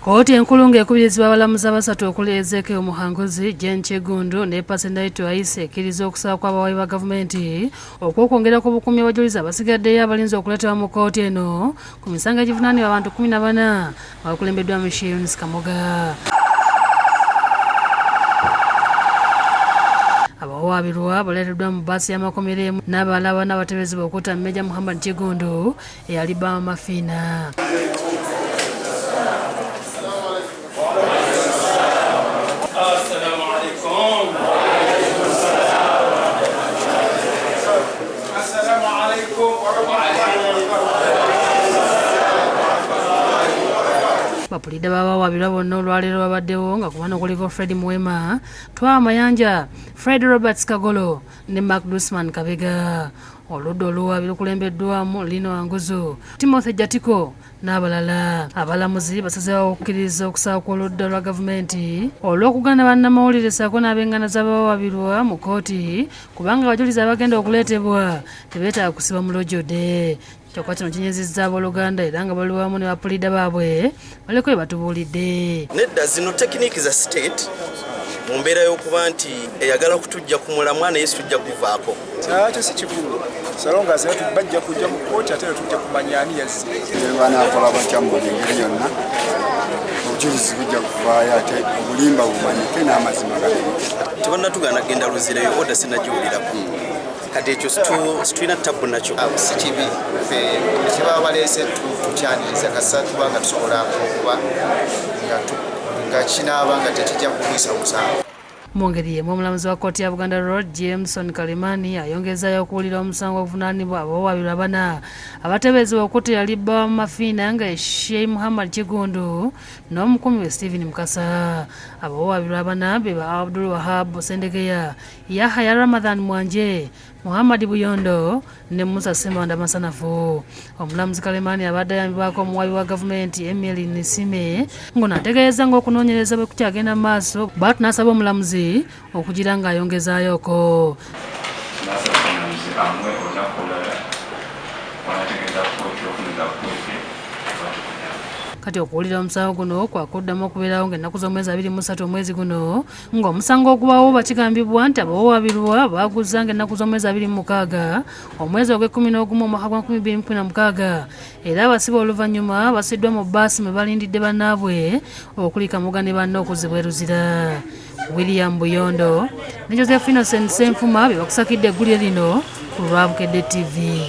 Kkooti enkulu ng'ekubirizibwa abalamuzi abasatu okuli Ezekiel Muhanguzi, Jane Kiggundu ne Percy Ndayito ekkiriza okusaba kw'abawaabi ba gavumenti okw'okwongera ku bukuumi abajulizi abasigaddeyo abalinze okuleetebwa mu kkooti eno ku misango egivunaanibwa abantu 14 nga bakulembeddwa Michelle Eunice Kamoga. Abawawaabirwa baleeteddwa mu bbaasi y'amakomera emu n'abalala bana abateeberezebwa okutta Meja Muhammad Kiggundu eyali bba wa Mafiina. Bapulidde babawaabirwa bonna olwaleero babaddewo nga ku bano kuliko Fred Muwema, Twaha Mayanja, Fred Roberts Kagolo ne Mark Dusman Kabega. Oludda oluwaabi lukulembeddwamu Lino Anguzu, Timothy Jatiko n'abalala. Abalamuzi basazeewo okukkiriza okusaba kw'oludda lwa gavumenti olw'okugaana bannamawulire ssaako n'ab'enganda z'abawawaabirwa mu kkooti kubanga abajulizi abagenda okuleetebwa tebeetaaga kusiba mu lujjudde. Kyokka kino kinyizizza abooluganda era nga bali wamu ne bapuliida baabwe baliko bye batubuulidde. Nedda, zino tekiniki za state mu mbeera y'okuba nti eyagala kutujja ku mulamwa naye situjja kuvaako. Kyakyo si kikulu, salonga bajja kujja mu kkooti ate tujja kumanya ani yazze. Banaakola batya mu buli ngeri yonna, obujulizi bujja kuvaayo ate obulimba bumanyike n'amazima gamenyeke. Tebannatugaana kugenda Luzireyo, order sinnagiwulirako. Kati ekyo situlina tabu nakyo. Si kibi, ffe buli kye baba baleese tukyaniriza kasita tuba nga tusobola okuba nga kinaaba nga tekijja kugwisa musango. Mu ngeri y'emu omulamuzi wa kkooti ya Buganda Road Jameson Kalimani ayongezaayo okuwulira omusango oguvunaanibwa abawawaabirwa bana abateeberezebwa okutta eyali bba wa Mafiina nga Sheikh Muhammad Kiggundu n'omukuumi we Stephen Mukasa. Abawawaabirwa bana be ba Abdul Wahab Sendegeya, Yahaya Ramadhan Mwanje, Muhammad Buyondo ne Musa Ssemanda Masanafu. Omulamuzi Kalimani abadde ayambibwako omuwaabi wa gavumenti Emily Nisime ng'ono ategeeza ng'okunoonyereza bwe kukyagenda mu maaso bw'atyo n'asaba omulamuzi okugira ng'ayongezaayoko. Kati okuwulira omusango guno kwakuddamu okubeerawo ng'ennaku z'omwezi 23 omwezi guno ng'omusango ogubawo bakigambibwa nti abawawaabirwa baaguzza ng'ennaku z'omwezi 26 omwezi ogw'ekkumi n'ogumu omwaka gwa 2016 era abasibe oluvannyuma basiddwa mu bbaasi mwe balindidde bannaabwe okuli Kamoga ne banne okuzzibwa e Luzira. William Buyondo ne Joseph Innocent Ssenfuma be bakusakidde eggulire lino ku lwa Bukedde TV.